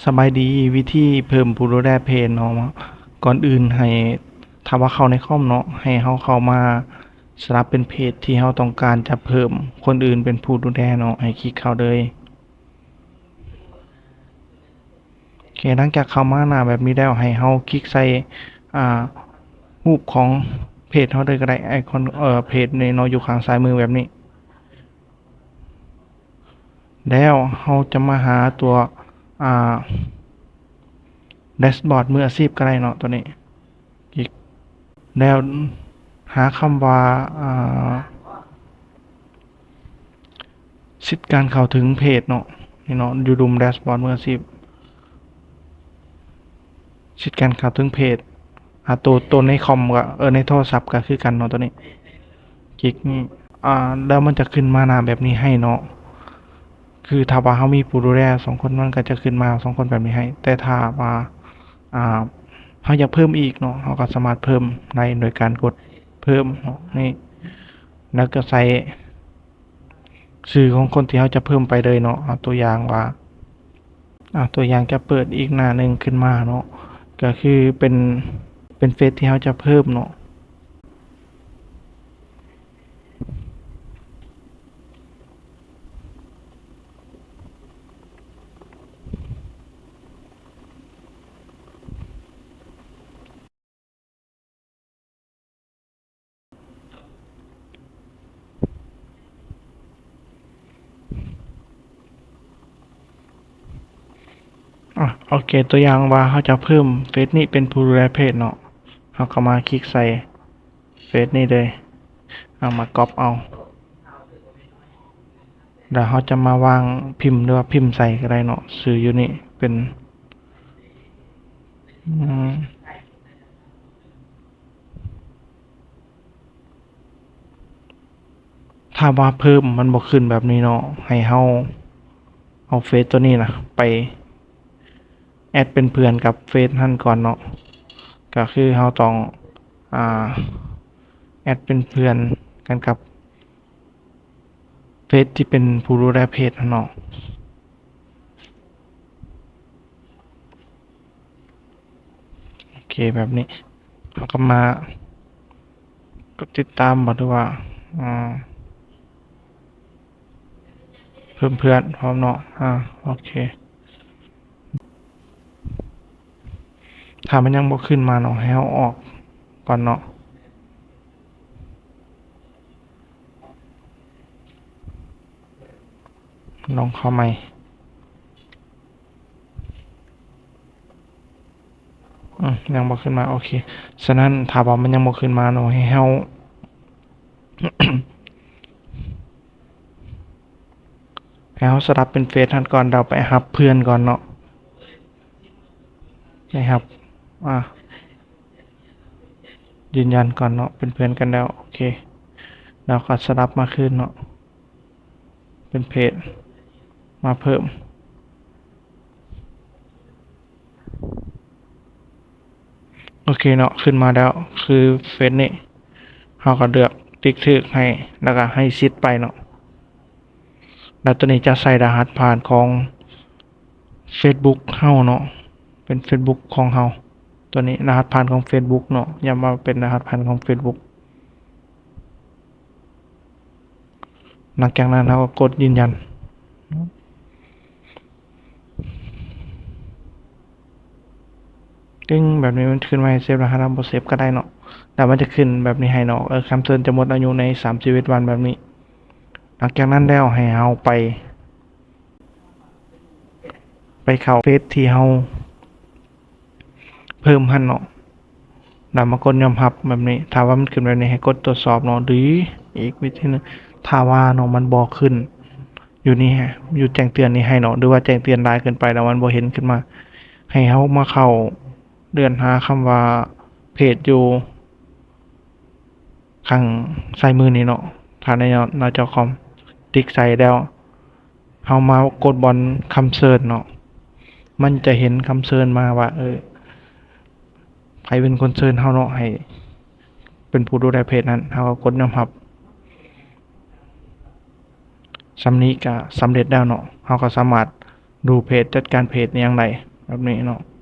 ສະບາຍດີ, ວິທີເພີ່ມຜູ້ດູແລເພຈເນາະ. ກ່ອນອື່ນໃຫ້ ຖ້າວ່າເຂົ້າໃນຄອມເນາະ, ໃຫ້ເຮົາເຂົ້າມາສະດັບເປັນເພຈທີ່ເຮົາຕ້ອງການຈະເພີ່ມຄົນອື່ນເປັນຜູ້ດູແລເນາະ, ໃຫ້ຄລິກເຂົ້າເລີຍ. ໂອເຄ, ຫຼັງຈາກເຂົ້າມາໜ້າແບບນີ້ແລ້ວ, ໃຫ້ເຮົາຄລິກໃສ່ ອ່າ ຮູບຂອງເພຈເຮົາເລີຍກໍໄດ້, ໄອຄອນ ເອີ ເພຈນີ້ເນາະ, ຢູ່ຂ້າງຊ້າຍມືແບບນີ້. ແລ້ວເຮົາຈະມາຫາຕົວ ອ່າ ແດຊບອດມືອາຊີບກໍໄດ້ເນາະ, ຕົວນີ້ ຄລິກ ແລ້ວຫາຄຳວ່າ ອ່າ ສິດການເຂົ້າເຖິງເພຈເນາະ, ນີ້ເນາະ, ຢູ່ລຸ່ມແດຊບອດມືອາຊີບ. ສິດການເຂົ້າເຖິງເພຈ ອ່າ ໂຕ ໂຕໃນຄອມກໍ ເອີ ໃນໂທລະສັບກໍຄືກັນເນາະ, ຕົວນີ້ ຄລິກນີ້ ອ່າ ແລ້ວມັນຈະຂຶ້ນມາໜ້າແບບນີ້ໃຫ້ເນາະ. ຄືຖ້າວ່າເຮົາມີຜູ້ດູແລສອງຄົນ, ມັນກໍຈະຂຶ້ນມາສອງຄົນແບບນີ້ໃຫ້. ແຕ່ຖ້າວ່າ ອ່າ ເຮົາຢາກເພີ່ມອີກເນາະ, ເຮົາກໍສາມາດເພີ່ມໄດ້ໂດຍການກົດເພີ່ມເນາະ, ນີ້ ແລ້ວກໍໃສ່ ຊື່ຂອງຄົນທີ່ເຮົາຈະເພີ່ມໄປເລີຍເນາະ. ເອົາຕົວຢ່າງວ່າ ເອົາຕົວຢ່າງຈະເປີດອີກໜ້າໜຶ່ງຂຶ້ນມາເນາະ, ກໍຄືເປັນ ເປັນເຟສທີ່ເຮົາຈະເພີ່ມເນາະ. ອາ ໂອເຄ, ຕົວຢ່າງວ່າເຮົາຈະເພີ່ມເຟສນີ້ເປັນຜູ້ດູແລເພຈເນາະ, ເຮົາກໍມາຄລິກໃສ່ເຟສນີ້ເລີຍ, ເອົາມາກັອບເອົາ. ແລ້ວເຮົາຈະມາວາງພິມ ຫຼືວ່າພິມໃສ່ກໍໄດ້ເນາະ, ຊື່ຢູ່ນີ້ເປັນ ອືມ ຖ້າວ່າເພີ່ມມັນບໍ່ຂຶ້ນແບບນີ້ເນາະ, ໃຫ້ເຮົາເອົາເຟສຕົວນີ້ນະໄປແອັດເປັນເພື່ອນກັບເຟສຫັ້ນກ່ອນເນາະ. ກໍຄືເຮົາຕ້ອງ ອ່າ ແອັດເປັນເພື່ອນກັນກັບ ເຟສທີ່ເປັນຜູ້ດູແລເພຈຫັ້ນເນາະ. ໂອເຄ, ແບບນີ້ເຮົາກໍມາກົດຕິດຕາມບໍ ຫຼືວ່າ ອ່າ ເພີ່ມເພື່ອນພ້ອມເນາະ. ອາ ໂອເຄ. ຖ້າມັນຍັງບໍ່ຂຶ້ນມາເນາະ, ໃຫ້ເຮົາອອກກ່ອນເນາະ, ລອງເຂົ້າໃໝ່. ອືມ ຍັງບໍ່ຂຶ້ນມາ. ໂອເຄ, ສະນັ້ນຖ້າວ່າມັນຍັງບໍ່ຂຶ້ນມາເນາະ, ໃຫ້ເຮົາ ໃຫ້ເຮົາສະດັບເປັນເຟສຫັ້ນກ່ອນ, ແລ້ວໄປຮັບເພື່ອນກ່ອນເນາະ, ໄປຮັບ ອ່າ ຢືນຢັນກ່ອນເນາະ, ເປັນເພື່ອນກັນແລ້ວ. ໂອເຄ, ແລ້ວກໍສະດັບມາຄືນເນາະ, ເປັນເພສ ມາເພີ່ມ. ໂອເຄເນາະ, ຂຶ້ນມາແລ້ວ ຄືເຟສນີ້ ເຮົາກໍເລືອກຕິກຖືກໃຫ້ ແລ້ວກໍໃຫ້ສິດໄປເນາະ. ແລ້ວຕົວນີ້ຈະໃສ່ລະຫັດຜ່ານຂອງເຟສບຸກເຮົາເນາະ, ເປັນເຟສບຸກຂອງເຮົາ. ຕົວນີ້ລະຫັດຜ່ານຂອງເຟສບຸກເນາະ, ຢ້ຳວ່າເປັນລະຫັດຜ່ານຂອງເຟສບຸກ. ຫຼັງຈາກນັ້ນເຮົາກໍກົດຢືນຢັນ ຕຶງ ແບບນີ້ມັນຂຶ້ນມາໃຫ້ເຊບລະຫັດ, ເຮົາບໍ່ເຊບກໍໄດ້ເນາະ. ແລ້ວມັນຈະຂຶ້ນແບບນີ້ໃຫ້ເນາະ, ເອີ ຄຳເຊີນຈະໝົດອາຍຸໃນສາມສິບເອັດວັນ ແບບນີ້. ຫຼັງຈາກນັ້ນແລ້ວໃຫ້ເຮົາໄປ ໄປເຂົ້າເຟສທີ່ເຮົາເພີ່ມຫັ້ນເນາະ, ແລ້ວມາກົດຍອມຮັບແບບນີ້. ຖ້າວ່າມັນຂຶ້ນແບບນີ້ໃຫ້ກົດຕົວຈສອບເນາະ, ຫຼືອີກວິທີໜຶ່ງ ຖ້າວ່າເນາະ ມັນບໍ່ຂຶ້ນຢູ່ນີ້ ຢູ່ແຈ້ງເຕືອນນີ້ໃຫ້ເນາະ, ຫຼືວ່າແຈ້ງເຕືອນຫຼາຍເກີນໄປແລ້ວມັນບໍ່ເຫັນຂຶ້ນມາ, ໃຫ້ເຮົາມາເຂົ້າເລື່ອນຫາຄຳວ່າເພຈຢູ່ ຂ້າງຊ້າຍມືນີ້ເນາະ, ຖ້າໃນໜ້າຈໍຄອມ ຕິກໃສ່ແລ້ວ ເຮົາມາກົດບ່ອນຄຳເຊີນເນາະ, ມັນຈະເຫັນຄຳເຊີນມາວ່າ ເອີ ໃຜເປັນຄົນເຊີນເຮົາເນາະ ໃຫ້ເປັນຜູ້ດູແລເພຈນັ້ນ, ເຮົາກໍກົດຍອມຮັບ. ສ່ຳນີ້ກໍສຳເລັດແລ້ວເນາະ, ເຮົາກໍສາມາດດູເພຈ, ຈັດການເພຈອີ່ຫຍັງໄດ້. ແບບນີ້ເນາະ.